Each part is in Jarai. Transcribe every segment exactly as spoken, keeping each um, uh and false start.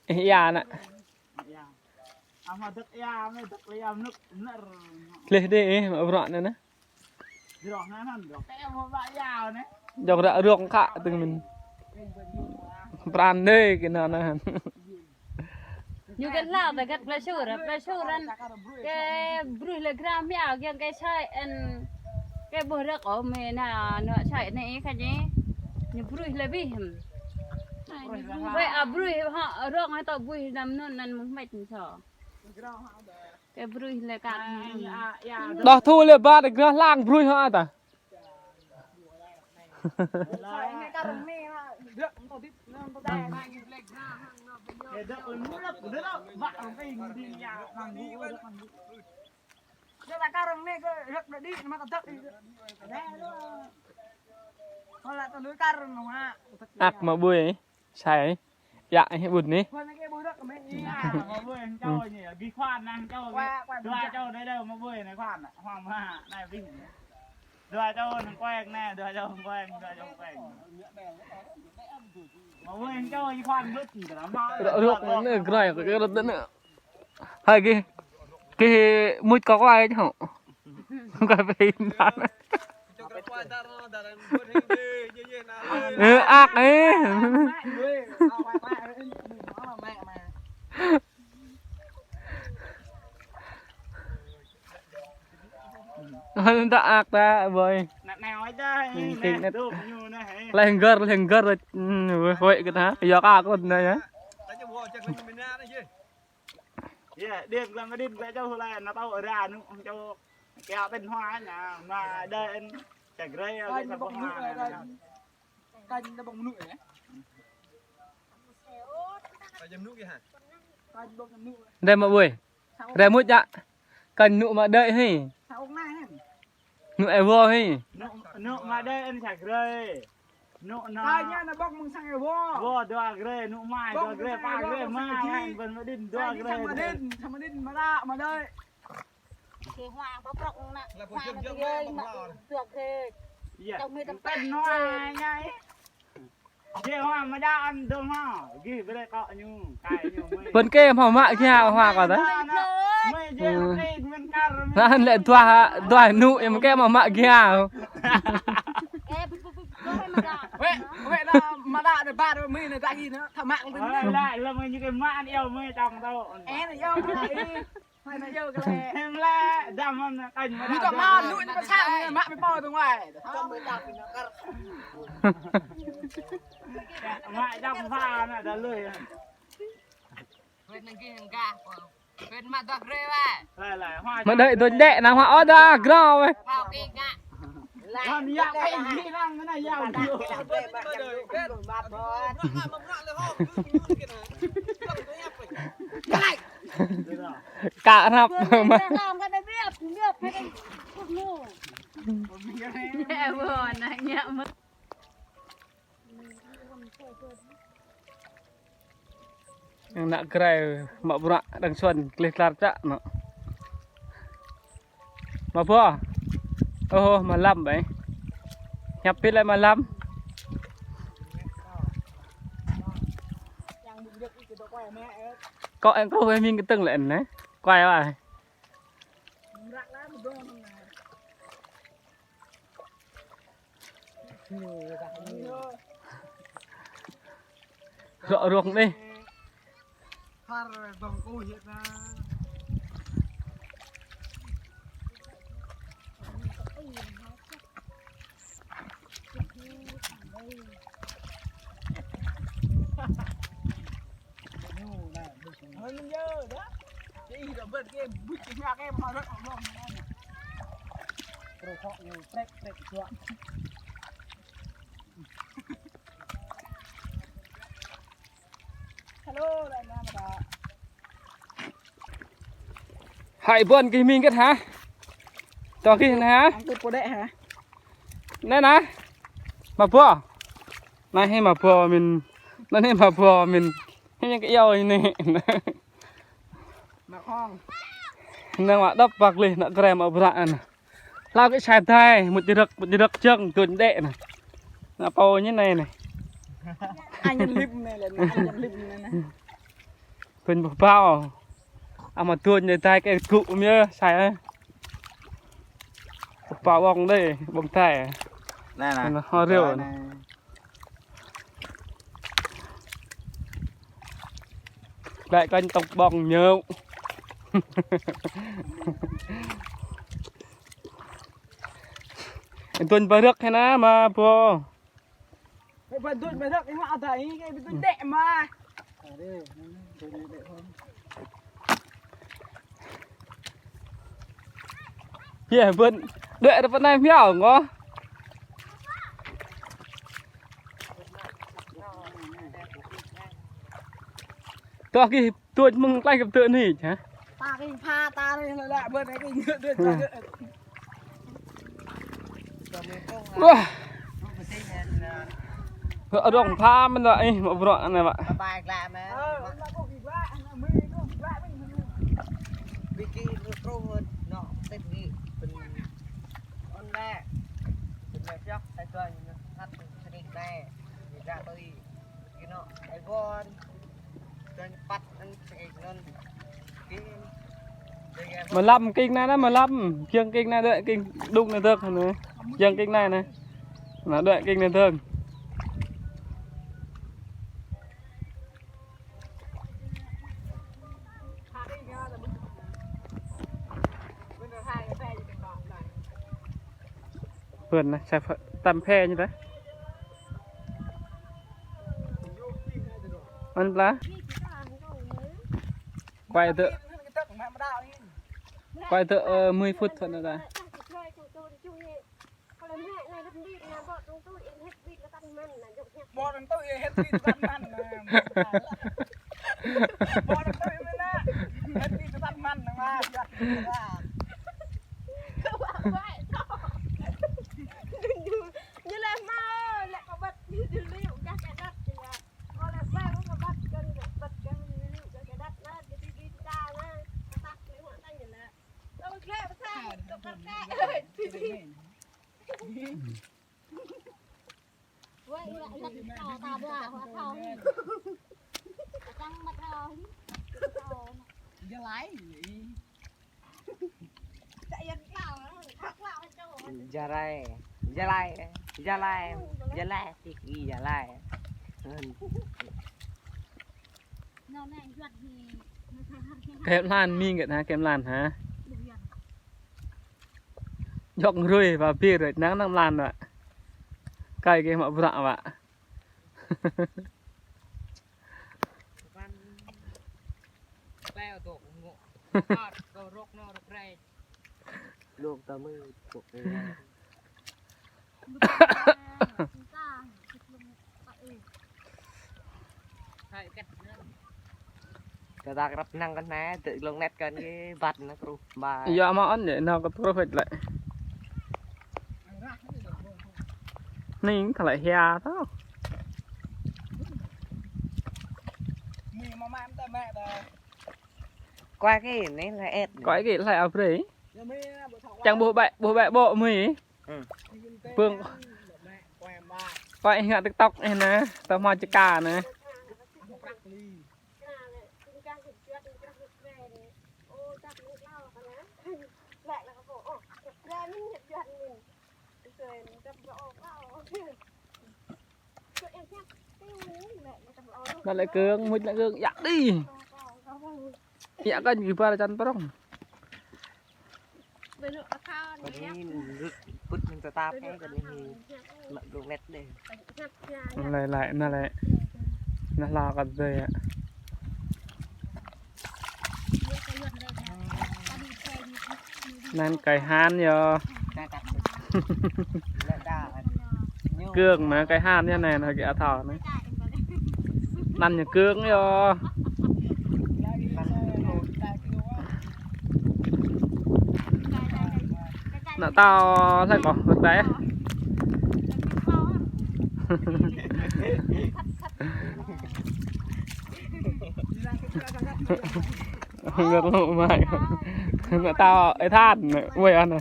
Ih, ia ană. Gleh dih, ih, mă bruă anai nă. Jrŏk ră rŏng kă tơ̆ng mơ̆n. Pran dih kơ anai nă. Ñu kơ hlâo tơ găt plei sur, plei sur anŭn kơ bruih lĕ gram yua kiăng kơ sai en kơ ƀuh rơ̆k ôh mơ̆ anai, anŭn sai anai kơ ñu. Ñu bruih lĕ bih. Wơ̆t a bruih hŏ rŏng hă tŏ bruih anăm anŭn anŭn mơ̆ng mĕt ñu so. Kơ bruih lĕ kă. Đah thu lĕ ba đah grah lăng bruih hă ta. Ak mă ƀuê, sai. Ia, ih ƀut anai. Dua čô nang kueng nè, dua čô nang kueng, dua čô nang kueng. Mă ƀuê čô ih kueng ƀut. Rŏ-, rŏk anai, grai, kơ rŏt anai. Hai gih, gih muč kơ kuai čô. Kuai pơhin dan. Ơ, ak ih. Hơ̆n ta ak ta, boy. Nă nao ai ta, Kinh nă, nă. Dôk ñu nă, hê. Leng gơr, leng gơr, ưm, huĭ kơ ta. Yua kơ ak ôh nă, ya. Ya, điên lăng điên, lăng čô hơlai, nă tao ra, nŭ, čô. Kơ bên hoa nă, mă đơi, sa grê, sa bông hoa nă. Kanh nă bông mơnŭ ya. Kanh bông mơnŭ. Đe mă ƀuê. Ră mŭt yă. Kăn nŭ mă đơi hĭ. Nŭ ê wơ hĭ. Nŭ, nŭ mă đơi ăn sa grê. Nŭ nă. Kăn nă bŏk mơ̆ng sang ê wơ. Wơ dua grê, nŭ mai dua grê, pă grê, mă, bơ̆n mă đin dua grê. Sang mă đin, sang mă đin, mă đă, mă đơi. Kơ hoa pă prŏk nă. Hoa nă dua grê. Iya. Trong mi tơmpă. Jê hoa mă đă ăn dơ̆ng hoa. Gih brơi kơ ñu, kai ñu mơi. Bơ̆n kơ hmâo mă gih hoa kơ ta. Mơi jê hoa kơ mơ̆n kar mơi. Anŭn lĕ dua, dua nŭ yơh mơi kơ hmâo mă gih. Wĕ, wĕ nă mă đă nă ƀă mơi nă dă gih nă, tha mă kơ mơi. Ơ, lă, lă mơi ñu kơ mă ăn iâu mơi čang tơ. Ơ, nă iâu mơi. Hai nă iâu kơ lĕ. Hem lĕ, dăm mơ̆n, kăn mă đă. Ñu tơ mă nŭ ñu pơsang mă mă pô tơ ngoai. Mă dăm pha nă đa lui. Wĕt nă gih nă gah pô. Wĕt mă dua grê wai. Lai, lai, hoa. Mă đơi dôñ đĕ nă hoa ôh dua grô wai. Phao kik ngă. Kon yă kơ ih nă, nă yă. Kă hrăp. Nhẹ vô nă, nhẹ mơ̆n. Ană grai mă bruă đang suan gleh glar čă nă. Mă bơ. Ôh, mlam bĕ. Hiăp pit lĕ mlam. Kơ eng kruh wai ming kơtơ̆ng lĕ anai. Kuai wai. Rŏ rŏng dih. Hai ƀuăn gih ming gĕt hă? Tơ gih nă hă? Ang tut pô đĕ hă? Nă nă. Mă bơ. Nă hĭ mă bơ mĭn. Nă hĭ mă bơ mĭn. Hĭ yang kơ iâu hĭ nă. Mă khong. Nă mă đŏp pă gleh nă krem mă bră nă. Hlâo kơ sai thai, mŭt jrơk, mŭt jrơk jơ̆ng, dôñ đĕ nă. Nă pô ñu anai anai. Anh Lim anai lĕ, anh Lim anai anai. Tuôn pơpao. Ama tuôn anai tai kơ gŭ mơ̆ sai. Pơpao ƀơ̆ng đơi, ƀơ̆ng tai. Anai anai. Anai hŏ rơ̆ anai. Glaĭ kơnh tŏk ƀơ̆ng ñu. Tuôn pơrơ̆k hơna mă pô. Ê, bơ̆n dŭt mă dŏ, ih mă adai, ih bơ̆n dŭt đĕ mă. Yê, bơ̆n đuaĭ ră pơ anai mơ̆ ngŏ. Tŏ kih Tuôn mơ̆ng klaih kơ pơtơ anai hă? Ta kơ pha ta anai lă lă bơ̆n kơ ngă đuaĭ ta ngă. Wah. Hơ, rŏng pha mơ̆n lă ih, mă bruă anai mă. Bye bye klă mơ̆n. Ơ, mă kơ kơ klă, mă mơ̆n kơ klă mơ̆n. Biki mơ̆n kơ mơ̆n, nŏ, tĕt đi, bơ̆n. Ôn lĕ. Bơ̆n lĕ pioh, tai tuan, năt, sering naik. Tidak tui. Mlam kik anai anai, mlam. Kiăng kik anai đuaĭ kik đŭk anai dơ̆ng anai. Kiăng kik anai anai. Anai đuaĭ kik anai dơ̆ng. Bơ̆n anai, sa ph-, tam phe ñu ta. Ăn pla. Quay thử. Quay thử, ờ, mười phút thôi nữa ta. Ƀô̆ anŭn tui ih hĕt ƀĭt tơpă mơ̆n. Ƀô̆ anŭn tui ih mơ̆n anŭn. Hĕt ƀĭt tơpă mơ̆n anŭn mă. Ñu lĕ mă, lĕ kơ băt, ñu lĕ kơ băt, kơ băt, kơ băt, kơ băt, kơ băt, kơ băt, kơ băt, kơ băt. Gia lai, gia lai, gia lai, gia lai, tiki gia lai. Kem lan ming gĕt hă, kem lan hă. Djŏk rui ba bir rui năng năng mlan wă. Kai kơ mă bruă wă. Lông ta mơ, bok. Tơdah krăp năng kơ anai, tơ lông net kơ anai, băt anai kruh ba. Yua mă ăn anai, nao kơ kruh hĕt lĕ. Ning thâo lĕ hia tao. Koi kơ anai lĕ et. Koi kơ lĕ abrei. Čang ƀuh ƀĕ, ƀuh ƀĕ ƀô̆ mui. Pưng. Koi ngă TikTok anai, tơ hmâo čơka anai. Anai lĕ kơ̆ng, mŭt lĕ kơ̆ng, yă đĭ. Yă kơ ñu ƀar čan prong. Kơ anai rư̆ pŭt mơ̆ng tơtap kơ anai mă blung net đĕ. Anai lĕ, anai lĕ. Anai la kơ dơi yă. Anŭn kai han yơh. Kơ̆ng anai kai han yơh anai, anai kơ thâo anai. Anŭn ñu kơ̆ng yơh. Anŭn tao lĕ kơ, bơ̆t đai. Ngăt lŏ mai. Anŭn tao ê than, uai anŭn.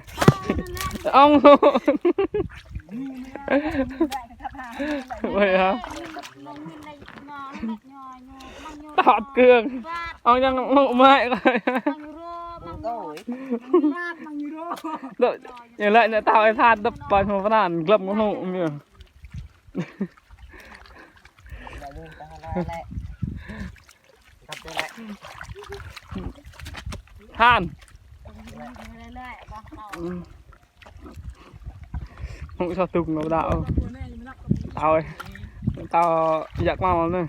Ong. Ôi hả? Tọt cương. Ông đang ngủ mãi. Đợi, nhớ lại nữa tao ai phat đập vào một phần ăn, glâm ngủ mẹ. Than. Hông sa tuk ngă đao. Tao ơi. Tao yak mă mă anai.